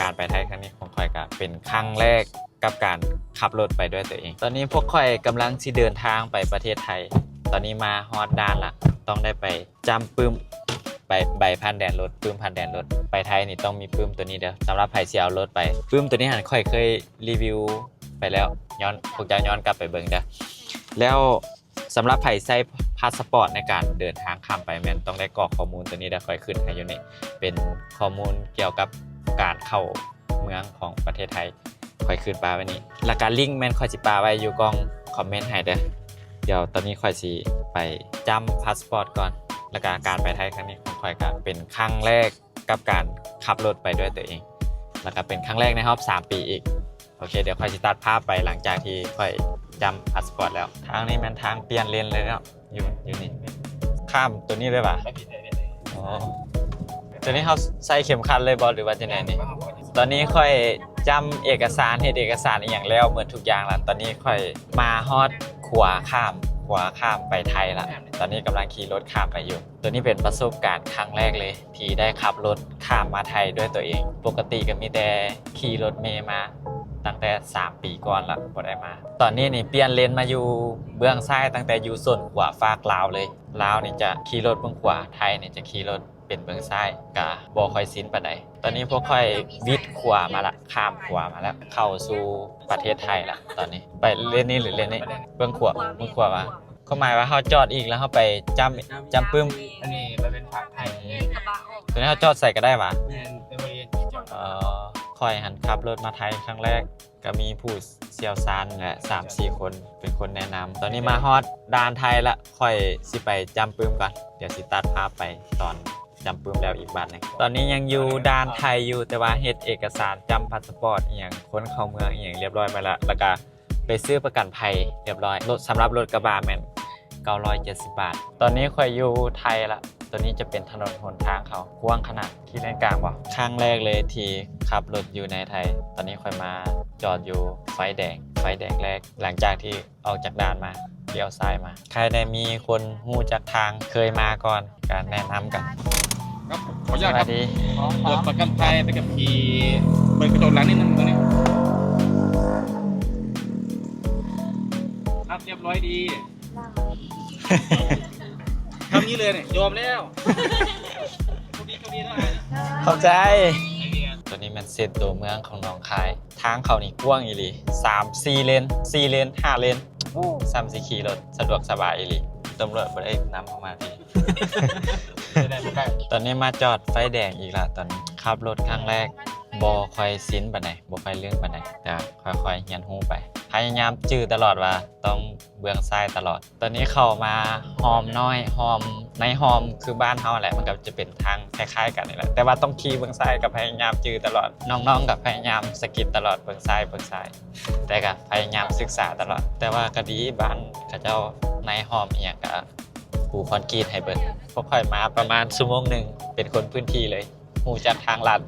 ການໄປໄທຄັ້ງນີ້ຂອງຂ້ອຍກໍເປັນຄັ້ງແລກກັບການຂັບລົດໄປດ້ວຍຕົວເອງ. ຕອນນີ້ພວກຂ້ອຍກຳລັງຊິເດີນທາງໄປປະເທດໄທ. ຕອນນີ້ມາຮອດດ່ານລະ, ຕ້ອງໄດ້ໄປຈ້ຳປຶ້ມ ໃບ ໃບຜ່ານແດນລົດ, ປຶ້ມຜ່ານແດນລົດ. ໄປໄທນີ້ຕ້ອງມີປຶ້ມຕົວນີ້ເດີ. ສຳລັບໃຜຊິເອົາລົດໄປ, ປຶ້ມຕົວນີ້ຫັ້ນຂ້ອຍເຄີຍຣີວິວໄປແລ້ວ, ຍ້ອນ ພວກເຈົ້າຍ້ອນກັບໄປເບິ່ງເດີ. ແລ້ວ ສຳລັບໃຜໃຊ້ພາສປອດໃນການເດີນທາງຂ້າມໄປ ແມ່ນຕ້ອງໄດ້ກອກຂໍ້ມູນຕົວນີ້ເດີ, ຂ້ອຍຂຶ້ນໃຫ້ຢູ່ນີ້ ເປັນຂໍ້ມູນກ່ຽວກັບການເຂົ້າເມືອງຂອງປະເທດໄທ, ຂ້ອຍຂຶ້ນປະໄວ້ນີ້. ແລ້ວກະລິ້ງແມ່ນຂ້ອຍຊິປະໄວ້ຢູ່ກ່ອງຄອມເມັນໃຫ້ເດີ. ດຽວຕອນນີ້ຂ້ອຍຊິໄປຈ້ຳພາສປອດກ່ອນ, ແລ້ວກະການໄປໄທຄັ້ງນີ້ຂອງຂ້ອຍກະເປັນຄັ້ງແລກ ກັບການຂັບລົດໄປດ້ວຍຕົວເອງ ແລ້ວກໍເປັນຄັ້ງແລກໃນຮອບສາມປີອີກ. ໂອເຄ ດຽວຂ້ອຍຊິຕັດພາບໄປຫຼັງຈາກທີ່ຂ້ອຍຈ້ຳພາສປອດແລ້ວ. ທາງນີ້ແມ່ນທາງປ່ຽນເລນເລີຍເນາະ, ຢູ່ ຢູ່ນີ້ ຂ້າມຕົວນີ້ເລີຍຫວາ? ອໍ ຕົວນີ້ເຮົາໃສ່ເຂັມຂັດເລີຍບໍ່ ຫຼືວ່າຈັ່ງໃດນີ້? ຕອນນີ້ຂ້ອຍຈ້ຳເອກະສານ ເຮັດເອກະສານອີ່ຫຍັງແລ້ວໝົດທຸກຢ່າງລະ. ຕອນນີ້ຂ້ອຍມາຮອດຂົວຂ້າມ ຂົວຂ້າມໄປໄທລະ. ຕອນນີ້ກຳລັງຂີ່ລົດຂ້າມໄປຢູ່. ຕົວນີ້ເປັນປະສົບການຄັ້ງແລກເລີຍ ທີ່ໄດ້ຂັບລົດຂ້າມມາໄທດ້ວຍຕົວເອງ. ປົກກະຕິກໍມີແຕ່ຂີ່ລົດເມມາຕັ້ງແຕ່ສາມປີກ່ອນລະ ບໍ່ໄດ້ມາ. ຕອນນີ້ນີ້ປ່ຽນເລນມາຢູ່ເບື້ອງຊ້າຍ ຕັ້ງແຕ່ຢູ່ໂຊນຂວາຟາກລາວເລີຍ. ລາວນີ້ຈະຂີ່ລົດເບື້ອງຂວາ, ໄທນີ້ຈະຂີ່ລົດເປັນເບື້ອງຊ້າຍ, ກະບໍ່ຄ່ອຍຊິນປານໃດ. ຕອນນີ້ພວກຂ້ອຍວິດຂວາມາລະ, ຂ້າມຂວາມາແລ້ວ, ເຂົ້າສູ່ປະເທດໄທລະ. ຕອນນີ້ໄປເລນນີ້ ຫຼື ເລນນີ້? ເບື້ອງຂວາ, ເບື້ອງຂວາມາ. ຄວາມໝາຍວ່າເຮົາຈອດອີກແລ້ວເຮົາໄປຈ້ຳ ຈ້ຳປຶ້ມ. ອັນນີ້ມັນເປັນພາກໄທ. ຕົວນີ້ເຮົາຈອດໃສກໍໄດ້ຫວາ? ແມ່ນ, ແຕ່ວ່າເຮັດຈອດ. ເອີ ຂ້ອຍຫັ້ນຂັບລົດມາໄທຄັ້ງແລກ ກໍມີຜູ້ຊ່ຽວຊານແຫຼະ ສາມສີ່ຄົນເປັນຄົນແນະນຳ. ຕອນນີ້ມາຮອດດ່ານໄທລະ, ຂ້ອຍຊິໄປຈ້ຳປຶ້ມກ່ອນ. ດຽວຊິຕັດພາບໄປຕອນຈ້ຳປຶ້ມແລ້ວອີກບາດໜຶ່ງ. ຕອນນີ້ຍັງຢູ່ດ່ານໄທຢູ່, ແຕ່ວ່າເຮັດເອກະສານຈ້ຳພາສປອດອີ່ຫຍັງ, ຄົນເຂົ້າເມືອງອີ່ຫຍັງລຽບຮ້ອຍມາລະ, ລະກະ ໄປຊື້ປະກັນໄພລຽບຮ້ອຍ. ລົດ ສຳລັບລົດກະບະແມ່ນເກົ້າຮ້ອຍເຈັດສິບບາດ. ຕອນນີ້ຂ້ອຍຢູ່ໄທລະ. ຕົວນີ້ຈະເປັນຖະໜົນຫົນທາງເຂົາ ກວ້າງຂະໜາດ. ຂີ່ເລນກາງບໍ່? ຄັ້ງແລກເລີຍທີ່ຂັບລົດຢູ່ໃນໄທ. ຕອນນີ້ຂ້ອຍມາຈອດຢູ່ໄຟແດງ, ໄຟແດງແລກ ຫຼັງຈາກທີ່ອອກຈາກດ່ານມາ, ລ້ຽວຊ້າຍມາ. ໃຄແດ່ມີຄົນຮູ້ຈັກທາງ, ເຄີຍມາກ່ອນ, ກະແນະນຳກັນ. ຄັບ ຂໍອະນຸຍາດຄັບ. ສະຫວັດດີ. ເປີດປະກັນໄພ ໃບຂັບຂີ່, ເປີດກະຈົກຫຼັງນິດໜຶ່ງຕົງນີ້. ຄັບ ລຽບຮ້ອຍດີ. ຄຳນີ້ເລີຍນີ້ ຍອມແລ້ວ. ໂຊກດີ ໂຊກດີເດີ. ຂອບໃຈ. ຕົວນີ້ແມ່ນເສັ້ນຕົວເມືອງຂອງໜອງຄາຍ. ທາງເຂົານີ້ກວ້າງອີ່ຫຼີ, ສາມສີ່ເລນ, ສີ່ເລນ, ຫ້າເລນ. ໂອ້ ສ່ຳຊິຂີ່ລົດສະດວກສະບາຍອີ່ຫຼີ. ຕຳຫຼວດບໍ່ໄດ້ນຳເຮົາມາພີ້. ຕອນນີ້ມາຈອດໄຟແດງອີກລະ. ຕອນນີ້ຂັບລົດຄັ້ງແລກ ບໍ່ຄ່ອຍຊິນປານໃດ, ບໍ່ຄ່ອຍລື່ນປານໃດ, ແຕ່ຄ່ອຍໆຮຽນຮູ້ໄປ. ພະຍາຍາມຈື່ຕະຫຼອດວ່າຕ້ອງເບື້ອງຊ້າຍຕະຫຼອດ. ຕອນນີ້ເຂົ້າມາຮ່ອມນ້ອຍ, ຮ່ອມ ໃນຮ່ອມຄືບ້ານເຮົາແຫຼະ, ມັນກໍຈະເປັນທາງຄ້າຍໆກັນນີ້ແຫຼະ, ແຕ່ວ່າຕ້ອງຂີ່ເບື້ອງຊ້າຍ, ກໍພະຍາຍາມຈື່ຕະຫຼອດ. ນ້ອງໆກໍພະຍາຍາມສະກິດຕະຫຼອດ, ເບື້ອງຊ້າຍ, ເບື້ອງຊ້າຍ. ແຕ່ກໍພະຍາຍາມສຶກສາຕະຫຼອດ, ແຕ່ວ່າກໍດີ, ບ້ານເຂົາເຈົ້າໃນຮ່ອມອີ່ຫຍັງກໍປູຄອນກຣີດໃຫ້ເບິດ. ພວກຂ້ອຍມາປະມານຊົ່ວໂມງໜຶ່ງ, ເປັນຄົນພື້ນທີ່ເລີຍ, ຮູ້ຈັກທາງລັດ